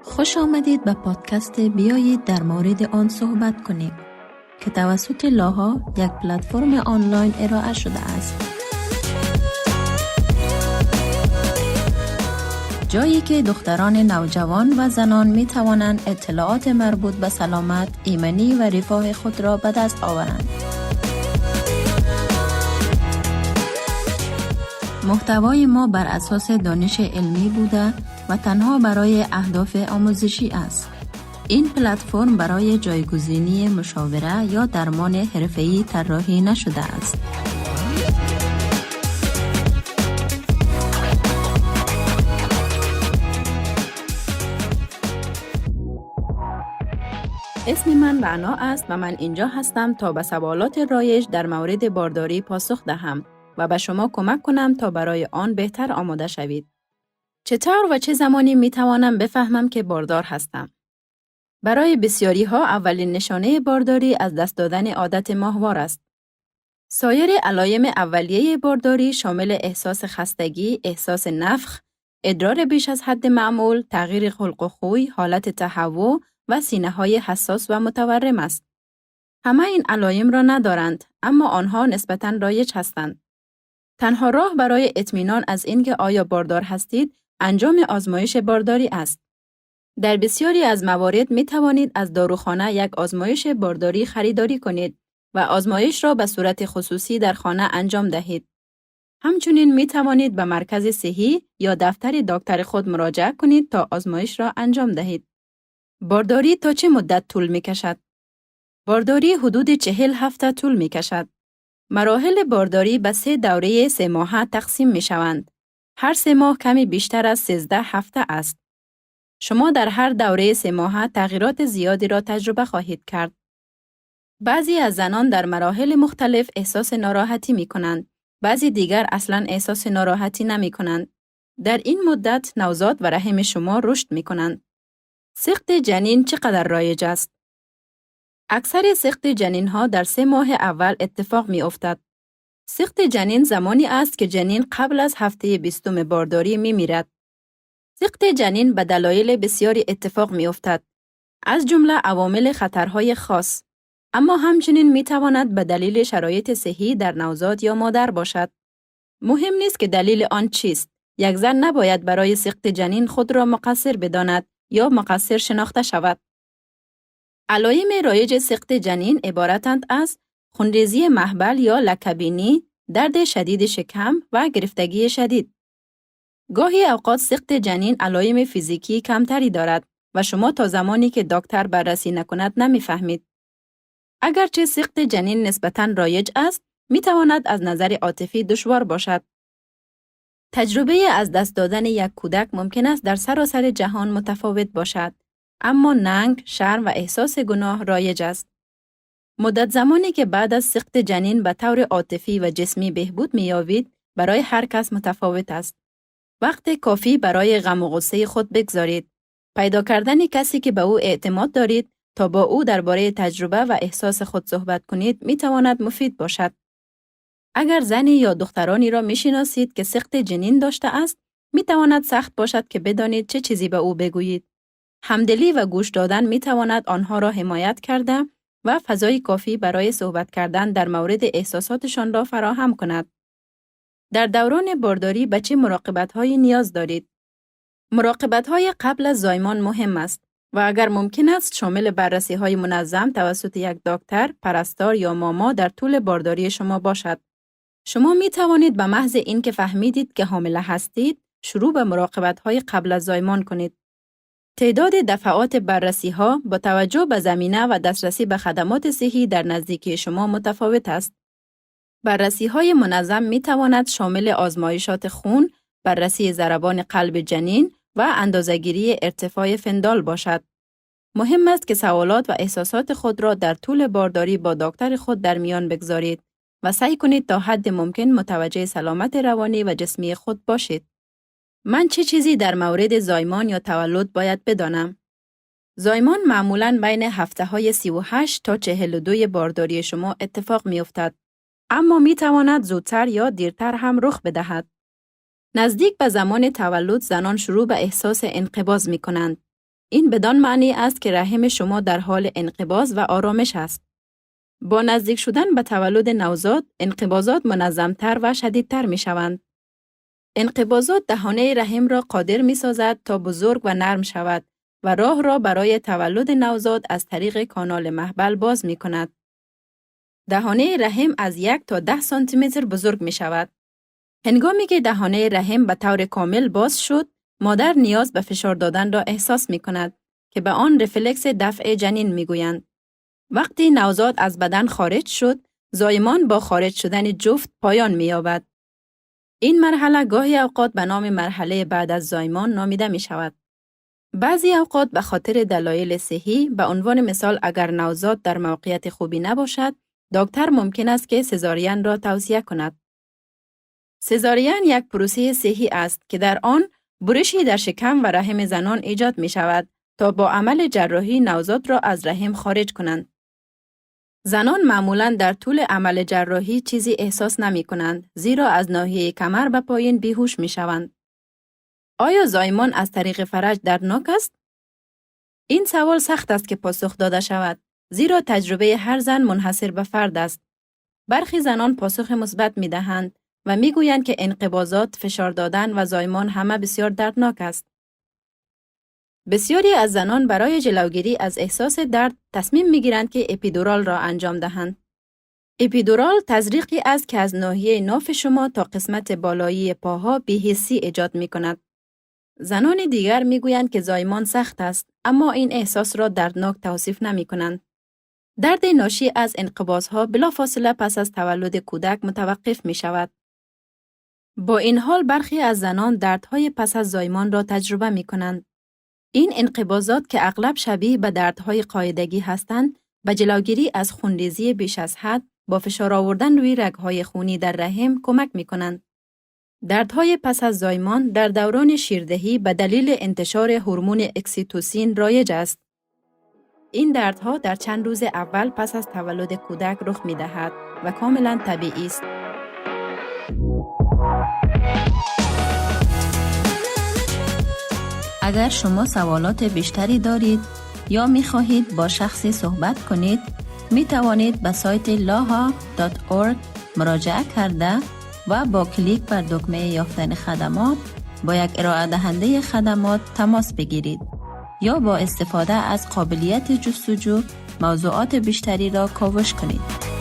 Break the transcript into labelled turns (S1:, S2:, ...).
S1: خوش آمدید به پادکست بیایید در مورد آن صحبت کنیم که توسط لاها، یک پلتفرم آنلاین، ارائه شده است. جایی که دختران نوجوان و زنان می توانند اطلاعات مربوط به سلامت، ایمنی و رفاه خود را به دست آورند. محتوای ما بر اساس دانش علمی بوده و تنها برای اهداف آموزشی است. این پلتفرم برای جایگزینی مشاوره یا درمان حرفه‌ای طراحی نشده است. اسم من رعنا است و من اینجا هستم تا به سوالات رایج در مورد بارداری پاسخ دهم و به شما کمک کنم تا برای آن بهتر آماده شوید. چطور و چه زمانی می توانم بفهمم که باردار هستم؟ برای بسیاری ها اولین نشانه بارداری از دست دادن عادت ماهوار است. سایر علایم اولیه بارداری شامل احساس خستگی، احساس نفخ، ادرار بیش از حد معمول، تغییر خلق و خوی، حالت تهوع و سینه های حساس و متورم است. همه این علایم را ندارند، اما آنها نسبتاً رایج هستند. تنها راه برای اطمینان از اینکه آیا باردار هستید، انجام آزمایش بارداری است. در بسیاری از موارد می توانید از داروخانه یک آزمایش بارداری خریداری کنید و آزمایش را به صورت خصوصی در خانه انجام دهید. همچنین می توانید به مرکز صحی یا دفتر دکتر خود مراجعه کنید تا آزمایش را انجام دهید. بارداری تا چه مدت طول می کشد؟ بارداری حدود 40 هفته طول می کشد. مراحل بارداری به 3 دوره 3 ماهه تقسیم می شوند. هر 3 ماه کمی بیشتر از 13 هفته است. شما در هر دوره 3 ماهه تغییرات زیادی را تجربه خواهید کرد. بعضی از زنان در مراحل مختلف احساس ناراحتی می کنند. بعضی دیگر اصلاً احساس ناراحتی نمی کنند. در این مدت نوزاد و رحم شما رشد می کنند. سقط جنین چقدر رایج است؟ اکثر سقط جنین ها در 3 ماه اول اتفاق می افتد. سقط جنین زمانی است که جنین قبل از هفته 20 بارداری می میرد. سقط جنین به دلایل بسیاری اتفاق می افتد، از جمله عوامل خطرهای خاص، اما همچنین می تواند به دلیل شرایط صحی در نوزاد یا مادر باشد. مهم نیست که دلیل آن چیست. یک زن نباید برای سقط جنین خود را مقصر بداند یا مقصر شناخته شود. علایم رایج سقط جنین عبارتند از خونریزی مهبل یا لکه‌بینی، درد شدید شکم و گرفتگی شدید. گاهی اوقات سقط جنین علایم فیزیکی کمتری دارد و شما تا زمانی که دکتر بررسی نکند نمیفهمید. اگرچه سقط جنین نسبتاً رایج است، میتواند از نظر عاطفی دشوار باشد. تجربه از دست دادن یک کودک ممکن است در سراسر جهان متفاوت باشد، اما ننگ، شرم و احساس گناه رایج است. مدت زمانی که بعد از سقط جنین به طور عاطفی و جسمی بهبود می‌یابید، برای هر کس متفاوت است. وقت کافی برای غم و غصه خود بگذارید. پیدا کردن کسی که به او اعتماد دارید تا با او درباره تجربه و احساس خود صحبت کنید می‌تواند مفید باشد. اگر زنی یا دخترانی را می‌شناسید که سقط جنین داشته است، می‌تواند سخت باشد که بدانید چه چیزی به او بگویید. همدلی و گوش دادن می‌تواند آنها را حمایت کرده و فضای کافی برای صحبت کردن در مورد احساساتشان را فراهم کند. در دوران بارداری به چه مراقبت‌هایی نیاز دارید؟ مراقبت‌های قبل از زایمان مهم است و اگر ممکن است شامل بررسی‌های منظم توسط یک دکتر، پرستار یا ماما در طول بارداری شما باشد. شما می توانید به محض اینکه فهمیدید که حامله هستید، شروع به مراقبت‌های قبل از زایمان کنید. تعداد دفعات بررسی‌ها با توجه به زمینه و دسترسی به خدمات صحی در نزدیکی شما متفاوت است. بررسی‌های منظم می‌تواند شامل آزمایشات خون، بررسی ضربان قلب جنین و اندازه‌گیری ارتفاع فندال باشد. مهم است که سوالات و احساسات خود را در طول بارداری با دکتر خود در میان بگذارید و سعی کنید تا حد ممکن متوجه سلامت روانی و جسمی خود باشید. من چه چیزی در مورد زایمان یا تولد باید بدانم؟ زایمان معمولاً بین هفته‌های 38 تا 42 بارداری شما اتفاق می‌افتد، اما می‌تواند زودتر یا دیرتر هم رخ بدهد. نزدیک به زمان تولد زنان شروع به احساس انقباض می‌کنند. این بدان معنی است که رحم شما در حال انقباض و آرامش است. با نزدیک شدن به تولد نوزاد، انقباضات منظمتر و شدیدتر می شوند. انقباضات دهانه رحم را قادر می سازد تا بزرگ و نرم شود و راه را برای تولد نوزاد از طریق کانال مهبل باز می کند. دهانه رحم از 1 تا 10 سانتی متر بزرگ می شود. هنگامی که دهانه رحم به طور کامل باز شد، مادر نیاز به فشار دادن را احساس می کند که به آن رفلکس دفع جنین می گویند. وقتی نوزاد از بدن خارج شد، زایمان با خارج شدن جفت پایان می یابد. این مرحله گاهی اوقات به نام مرحله بعد از زایمان نامیده می شود. بعضی اوقات به خاطر دلایل صحی، به عنوان مثال اگر نوزاد در موقعیت خوبی نباشد، دکتر ممکن است که سزارین را توصیه کند. سزارین یک پروسه صحی است که در آن برشی در شکم و رحم زنان ایجاد می شود تا با عمل جراحی نوزاد را از رحم خارج کنند. زنان معمولاً در طول عمل جراحی چیزی احساس نمی کنند، زیرا از ناحیه کمر به پایین بیهوش می شوند. آیا زایمان از طریق فرج دردناک است؟ این سوال سخت است که پاسخ داده شود، زیرا تجربه هر زن منحصر به فرد است. برخی زنان پاسخ مثبت می دهند و می گویند که انقباضات، فشار دادن و زایمان همه بسیار دردناک است. بسیاری از زنان برای جلوگیری از احساس درد تصمیم می‌گیرند که اپیدورال را انجام دهند. اپیدورال تزریقی است که از ناحیه ناف شما تا قسمت بالایی پاها بی‌حسی ایجاد می‌کند. زنان دیگر می‌گویند که زایمان سخت است، اما این احساس را دردناک توصیف نمی‌کنند. درد ناشی از انقباض‌ها بلافاصله پس از تولد کودک متوقف می‌شود. با این حال برخی از زنان دردهای پس از زایمان را تجربه می‌کنند. این انقباضات که اغلب شبیه به دردهای قاعدگی هستند، به جلوگیری از خونریزی بیش از حد با فشار آوردن روی رگ‌های خونی در رحم کمک می‌کنند. دردهای پس از زایمان در دوران شیردهی به دلیل انتشار هورمون اکسیتوسین رایج است. این دردها در چند روز اول پس از تولد کودک رخ می‌دهد و کاملاً طبیعی است. اگر شما سوالات بیشتری دارید یا می‌خواهید با شخصی صحبت کنید، می‌توانید به سایت laha.org مراجعه کرده و با کلیک بر دکمه یافتن خدمات با یک ارائه دهنده خدمات تماس بگیرید یا با استفاده از قابلیت جستجو موضوعات بیشتری را کاوش کنید.